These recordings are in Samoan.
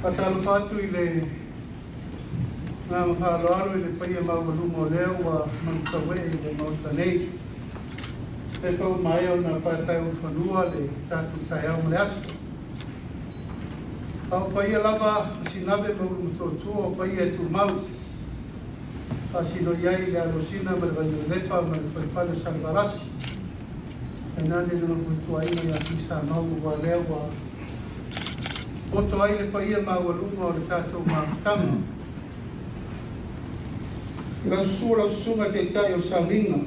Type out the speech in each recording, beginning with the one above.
Faatalofa atu i le agaga faaaloalo i le paia maualuga o lea ua manutauee i le Maota nei. E foi ua maea ona paepaeulufanua le tatou taeao ma le aso. A o paia lava o Sinave ma Ulumotootua o paia e tumau, faasino i ai le Alosina ma le Vainalepa ma le Falefale o Salevalasi, tainane le nofo ituaiga ia Tuisamau aua lea ua poto ai le paia maualuga o le tatou mafutaga. I lau susu lau susuga Taitai o Sauniga,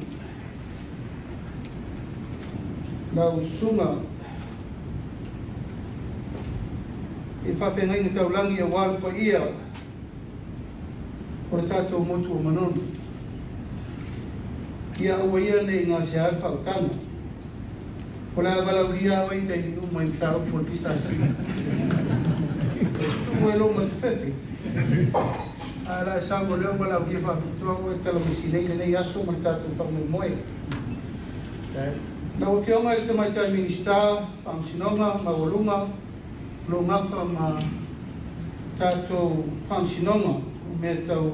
lau susuga i le faafeagaiga taulagi aua le paia o le tatou motu o Manono. Ia aua ia ne i gasea le faautaga. O le a valaaulia oe i taimi uma i mataupu o le PSC. E tuu ai lou matafefe. Ae o le a e sau o lea ua valaaulia faapitoa oe e talamasina i lenei aso ma le tatou faamoemoe. Lau Afioga i le Tamaitai Minisita o Faamasinoga Maualuga, o lo o gafa ma tatou faamasinoga o mea tau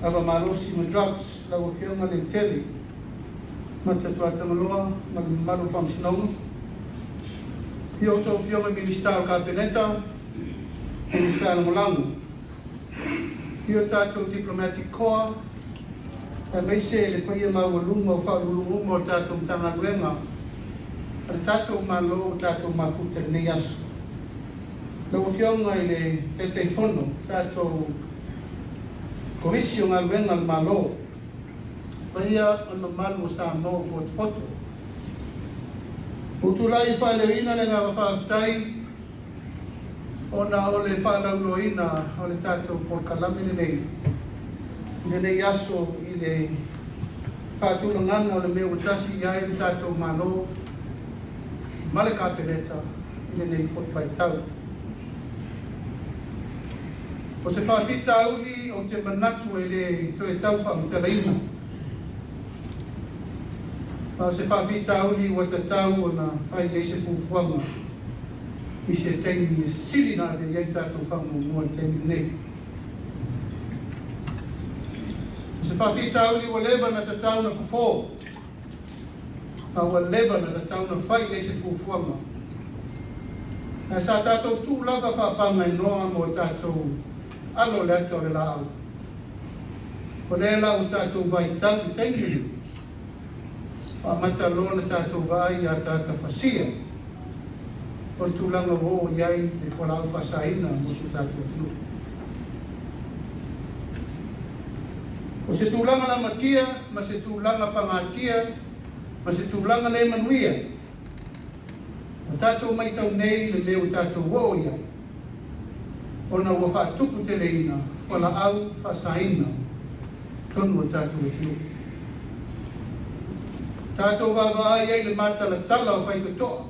ava malosi ma drugs, lau Afioga Leutele Matatuatagaloa ma le mamalu o le Faamasinoga. I outou Afioga i Minisita o le Kapeneta, Minisita Lagolago, i o tatou Diplomatic Corps, aemaise le paia maualuga o Faauluuluga uma o le tatou Matagaluega a le tatou Malo ua tatou mafuta i lenei aso. Lau Afioga i le Taitaifono, tatou Komisi o Galuega a le Malo, paia ma le mamalu o Samoa ua potopoto. Ua ou tulai e faaleoina le agaga faafetai ona o le faalauiloaina o le tatou polokalame lenei i lenei aso i le faatulagaga o le mea ua tasi i ai le tatou Malo ma le Kapeneta i lenei foi vaitau. O se faafitauli ou te manatu e le toe tau faamatalaina, ma o se faafitauli ua tatau ona fai i ai se fuafuaga i se taimi e sili ona ave i ai le tatou faamuamua i le taimi lenei. O se faafitauli ua leva ona tatau ona fofo, ma ua leva ona tatau ona fai i ai se fuafuaga. Ae sa tatou tuu lava faapagainoa mo tatou alo le ata o le laau. O lea la ua tatou vaitau i le taimi lenei, ua amata loa ona tatou vaai i ataata fasia o le tulaga ua oo i ai le fualaau faasaina mo si o tatou atunuu. O se tulaga lamatia ma se tulaga pagatia ma se tulaga le manuia, ua tatou matau nei le mea ua tatou oo i ai, ona ua faatuputeleina fualaau faasaina totonu o le tatou atunuu. Tatou vaavaai ai i le matalatala o faitotoa,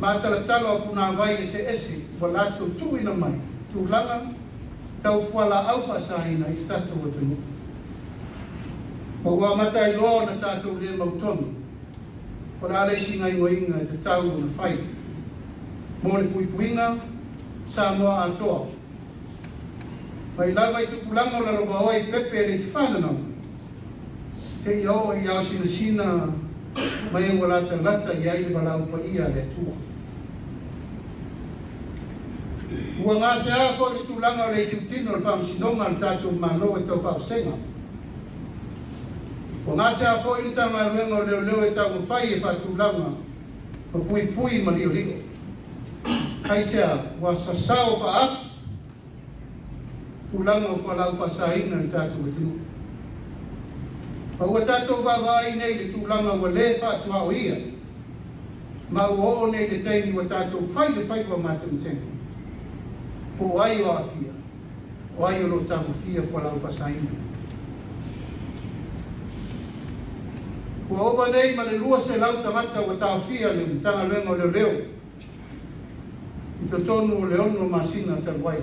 matalatala o punavai eseese ua latou tuuina mai tulaga tau fualaau faasaina i le tatou atunuu. Ma ua amata ai loa ona tatou le mautonu o le a le isi gaioiga e tatau ona fai mo le puipuiga Samoa atoa. Mai lava i tupulaga o lalovaoa i pepe e le i fananau, seia oo i ao sinasina ma e ua latalata i ai le valaau paia a le Atua. Ua gasea foi le tulaga o le itutino o le faamasinoga a le tatou Malo e tau faavasega. Ua gasea foi le Matagaluega o Leoleo e taumafai e faatulaga ma puipui ma liolio. Aisea ua sasao faaafu tulaga o fualaau faasaina i le tatou atunuu. Ma ua tatou vaavaai nei i le tulaga ua le faatuaoia, ma ua oo nei i le taimi ua tatou fai le faiva matematega, po o ai o aafia, o ai o lo o tagofia fualaau faasaina. Ua ova nei ma le 200 tagata ua taofia le Matagaluega o Leoleo i totonu o le 6 masina talu ai.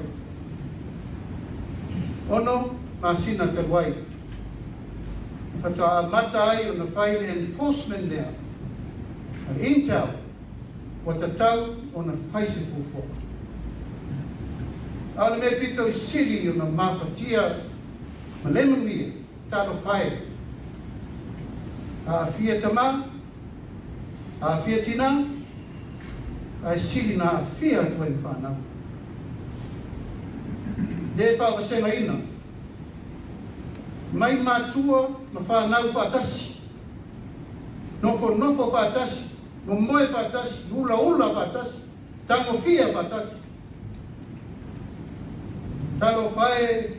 6 masina talu ai na faatoa amata ai ona fai le enforcement lea a le Intel ua tatau ona fai se fuafuaga. A o le mea pito i sili ona mafatia ma le manuia, talofa e, aafia tama, aafia tinā, ae sili na aafia atu ai ma fanau. Le faavasegaina mai matua ma fanau faatasi, nofonofo faatasi, momoe faatasi, ulaula faatasi, tagofia faatasi. Talofa e,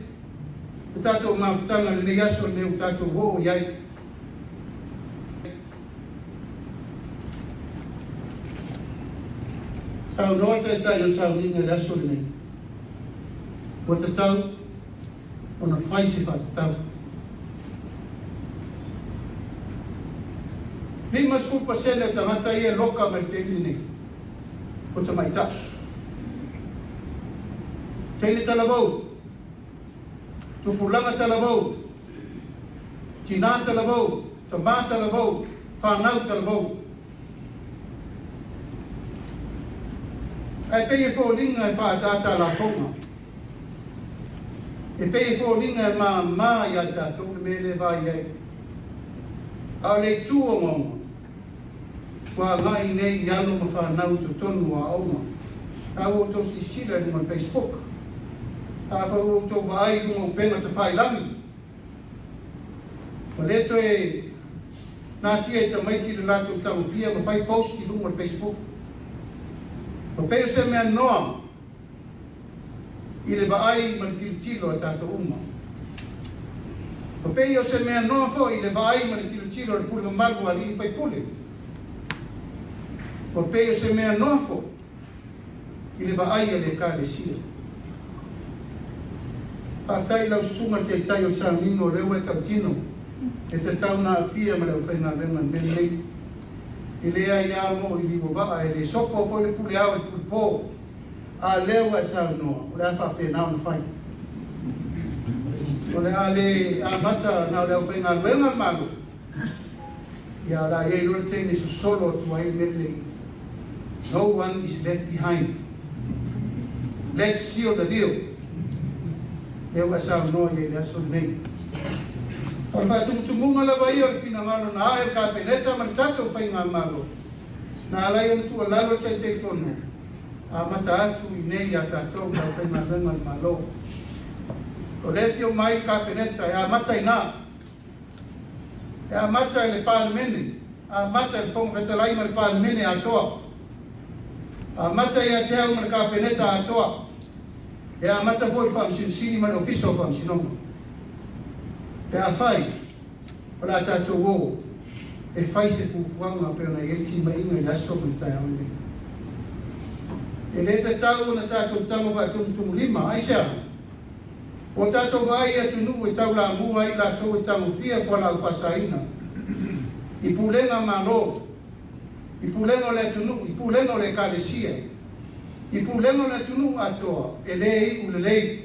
le tatou mafutaga i lenei aso i le mea ua tatou oo i ai. Saunoa le Taitai o le sauniga i le aso lenei, ua tatau ona fai se faatatau. 50% o tagata ia e loka mai le taimi lenei, o tamaitai. Teine talavou, tupulaga talavou, tinā talavou, tamā talavou, fanau talavou. Ae pei e foliga e faaataata a lafoga. E pei e foliga e māmā iā i tatou le mea lea e vaai ai. A o le itu ogaoga, ua agai nei i alo ma fanau i totonu o aoga. A ua outou silasila i luga o le Facebook, a foi ua outou vaai i luga o upega tafailagi, ua le toe natia i tamaiti le latou tagofia ma fai post i luga o le Facebook. Ua pei o se mea noa i le vaai ma le tilotilo a tatou uma. Ua pei o se mea noa foi i le vaai ma le tilotilo a le pule mamalu a alii ma faipule. Ua pei o se mea noa foi i le vaai a le Ekalesia. Faafetai i lau susuga i le Taitai o le sauniga o lea ua e tautino e tatau ona aafia ma le aufaigaluega i le mea lenei. E leai lava mo i liuavaa, e le sopo foi le pule ao i le pule po. A lea ua e saunoa, o le a faapena ona fai. O le a le amata na o le aufaigaluega a le Malo, ia o le a i ai loa le taimi e sosolo atu ai le mea lenei. No one is left behind. Let's seal the deal. Lea ua e saunoa i ai i le aso lenei. O le faatumutumuga lava ia o le finagalo na ae le Kapeneta ma le tatou Faigamalo, na ala ai ona tuualalo le Taitaifono, amata atu i inei ia tatou le aufaigaluega a le Malo. O lea e afio mai le Kapeneta e amata i ina, e amata i le Palemene, amata i le Fofoga Fetalai ma le Palemene atoa, amata ia te au ma le Kapeneta atoa, e amata foi i le Faamasino Sili ma le Ofisa o Faamasinoga. Pe afai o le a tatou o e fai se fuafuaga pei ona i ai le timaiga i le aso ma le taeao lenei. E le tatau ona tatou tago faatumutumulima, aisea? Ua tatou vaai i atunuu e taulamua ai latou e tagofia fualaau faasaina i pulega Malo, i pulega o le atunuu, i pulega o le Ekalesia, i pulega o le atunuu atoa, e le iu lelei.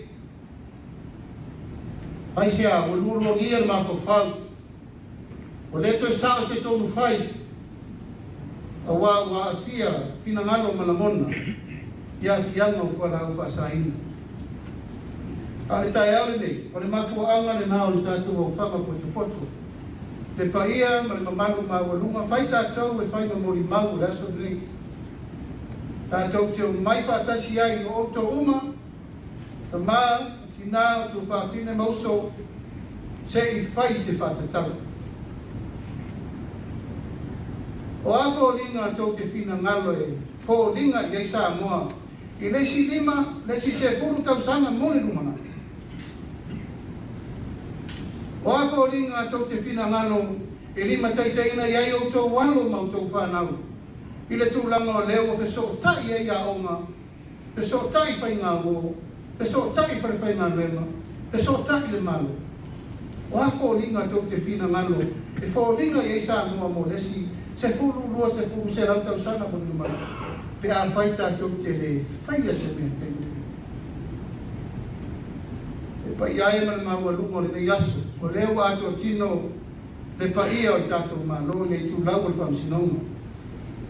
Aisea? Ua lualuagia le mafaufau. Ua le toe sao se tonu fai, aua ua aafia finagalo ma lagona i aafiaga o fualaau faasaina. A o le taeao lenei, o le mafuaaga lena o le tatou aofaga potopoto, le paia ma le mamalu maualuga, fai tatou e fai ma molimau o le aso lenei. Tatou te omai faatasi ai o outou uma, Tama, tinā, o tuafafine ma uso, se i fai se faatatau. O a foliga tou te finagalo e foliga i ai Samoa i le isi 5, le isi 10 tausaga mo le lumanai? O a foliga tou te finagalo e limataitaiina i ai outou alo ma outou fanau i le tulaga o lea ua fesootai ai aoga, fesootai faigauo, fesootai falefaigaluega, fesootai le Malo? O a foliga tou te finagalo e foliga i ai Samoa mo le isi 10, 20, 100 tausaga mo le lumanai, pe afai tatou te le faia se mea i le taimi lenei? Le paia e ma le maualuga o lenei aso, o lea ua atoatino le paia o le tatou Malo i le itulau o le Faamasinoga,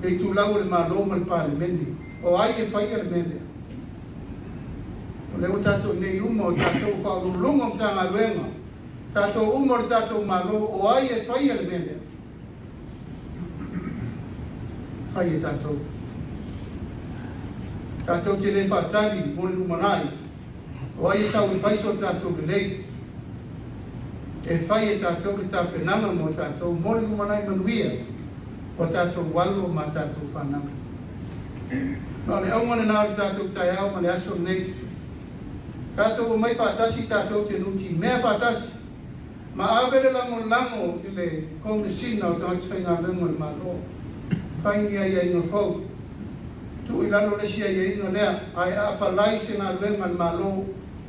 le itulau o le Malo ma le Palemene. O ai e faia le mea lea? O lea ua tatou i inei uma o tatou faauluuluga o Matagaluega, tatou uma o le tatou Malo, o ai e faia le mea lea? Fai e tatou. Tatou te le faatali mo le lumanai, o ai e sau e fai so tatou lelei. E fai e tatou le tapenaga mo tatou mo le lumanai manuia o tatou alo ma tatou fanau. Ma o le auga lena o le tatou taeao ma le aso lenei. Tatou omai faatasi tatou te nutimea faatasi ma ave le lagolago i le Komesina o Tagata Faigaluega o le Malo. Fai ni aiaiga fou. Tuu i lalo le isi aiaiga lea, ae a apalai se galuega a le Malo,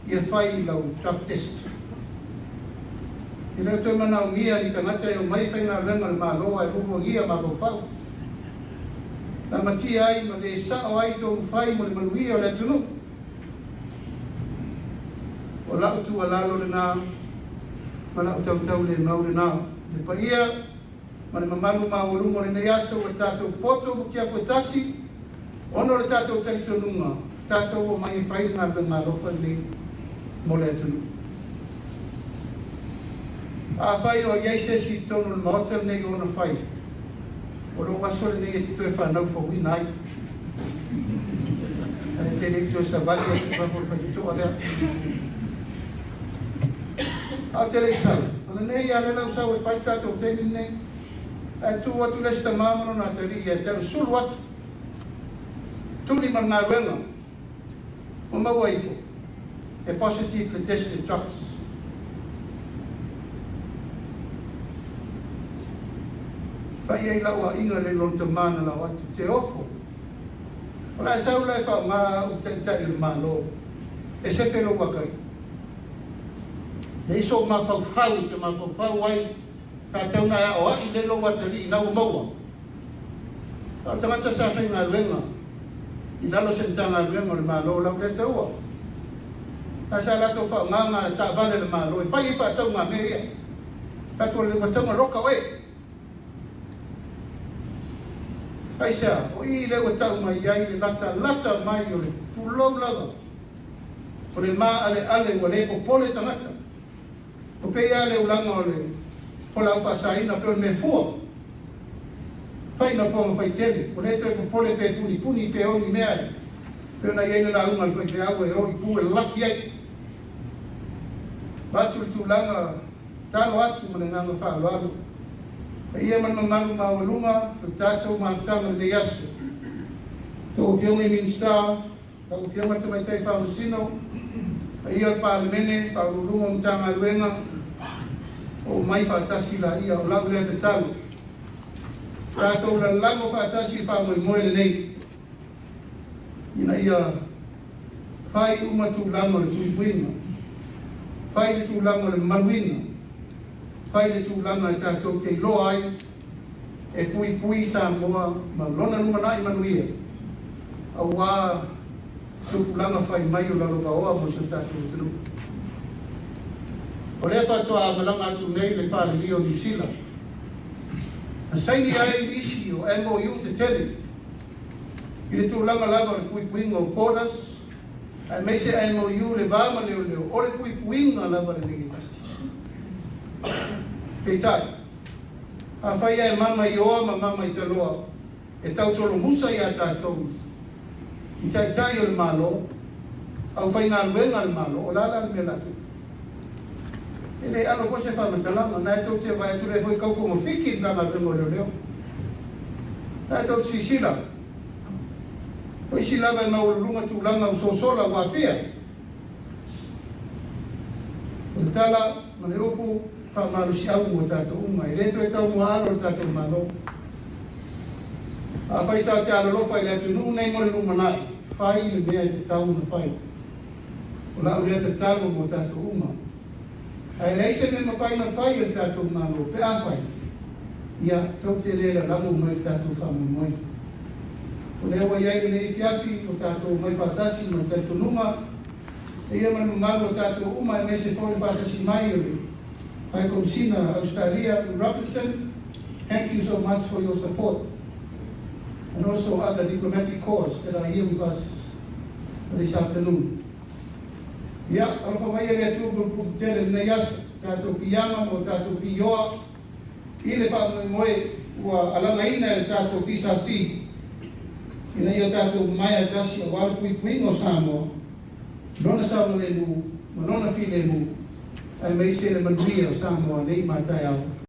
ia fai i lau drug test. E le o toe manaomia ni tagata e omai e faigaluega a le Malo ae lualuagia mafaufau. Lamatia ai ma le sao ai tonu fai mo le manuia o le atunuu. O lau tuualalo lena ma lau tautau le mau lena. Le paia ma le mamalu maualuga o lenei aso ua tatou poto ma tiafo e tasi, ona o le tatou talitonuga, tatou omai e fai le galuega alofa lenei mo le atunuu. Afai o i ai se isi i totonu o le Maota lenei o ona fai, o lou aso lenei e te toe fanau fouina ai. Ae te le i toe savali atu i fafo o le faitotoa lea. A o te le i sau, o lenei a lea la ua sau e fai tatou taimi lenei. Ae tu atu le isi tama ma lona atalii ia te au, sulu atu, tuli ma le galuega, ua maua ifo, e positive le test le drugs. Fai ai lau aiga le lona tama na lao atu, te ofo. O le a sau la e faaaoga au taitai o le Malo e sefe lou atalii. Leai sou mafaufau e te mafaufau ai tatou na e aoai le lou atalii na ua maua. A o le tagata sa faigaluega i lalo o se Matagaluega o le Malo lau lea taua. Ae sa latou faaaogaga taavale a le Malo e fai ai faatauga a mea ia. Tatou ua tauga loka oe. Aisea, o i lea ua tau mai ai le latalata mai o le tulou lava, o le maaleale ua le popole tagata. O pei lava le ulaga o le fualaau faasaina pei o le mea fua. Fai na fofoga faitele, ua le toe popole pe punipuni pe o ni mea e pei ona i ai le lauga a le faifeau e o i pu e laki ai. Avatu le tulaga talo atu ma le agaga faaaloalo. Paia ma le mamalu maualuga o le tatou mafutaga i lenei aso. Lau Afioga i Minisita, lau Afioga i le Tamaitai Faamasino, paia o le Palemene, Faauluuluga o Matagaluega, omai faatasi laia, o lau lea tatalo. Tatou lalago faatasi le faamoemoe lenei, ina ia fai uma tulaga o le puipuiga, fai le tulaga o le mamaluina, fai le tulaga e tatou te iloa ai e puipui Samoa ma lona lumanai manuia, aua tupulaga fai mai o lalovaoa mo si o tatou atunuu. O lea faatoa malaga atu nei le Palemia o Niu Sila, na saini ai nisi o MOU tetele i le tulaga lava o le puipuiga o borders, aemaise MOU le va ma leoleo o le puipuiga lava lenei e tasi. Peitai, afai ae mama i oa ma mama i taloa e tautolomusa iā tatou i taitai o le Malo, aufaigaluega a le Malo, o le a la le mea latou? E le alo foi se faamatalaga, na e tou te vaai atu lea foi tau togafiti i le Matagaluega o Leoleo. Na e tou te silasila, o isi lava e maualuluga tulaga ua sosola ua aafia. O le tala ma le upu faamalosiau mo tatou uma, e le toe taumuaalo le tatou Malo. Afai tatou te alolofa i le atunuu nei mo le lumanai, fai le mea e tatau ona fai. O lau lea tatalo mo tatou uma. Ae leai se mea mafai ona fai e le tatou Malo pe afai, ia, tou te le lalago mai le tatou faamoemoe. O lea ua i ai lenei afiafi o tatou omai faatasi ma le talitonuga, e ia ma le mamalu o tatou uma aemaise foi le faatasi mai o le High Komesina Ausetalia Robertson. Thank you so much for your support and also other diplomatic corps that are here with us this afternoon. Ia, alofa mai e le Atua pulepuleputele i lenei aso, tatou piiama ma o tatou piioa i le faamoemoe ua alagaina e le tatou PSC ina ia tatou mamae tasi aua le puipuiga o Samoa, lona saogalemu ma lona filemu, aemaise le manuia o Samoa nei ma a taeao.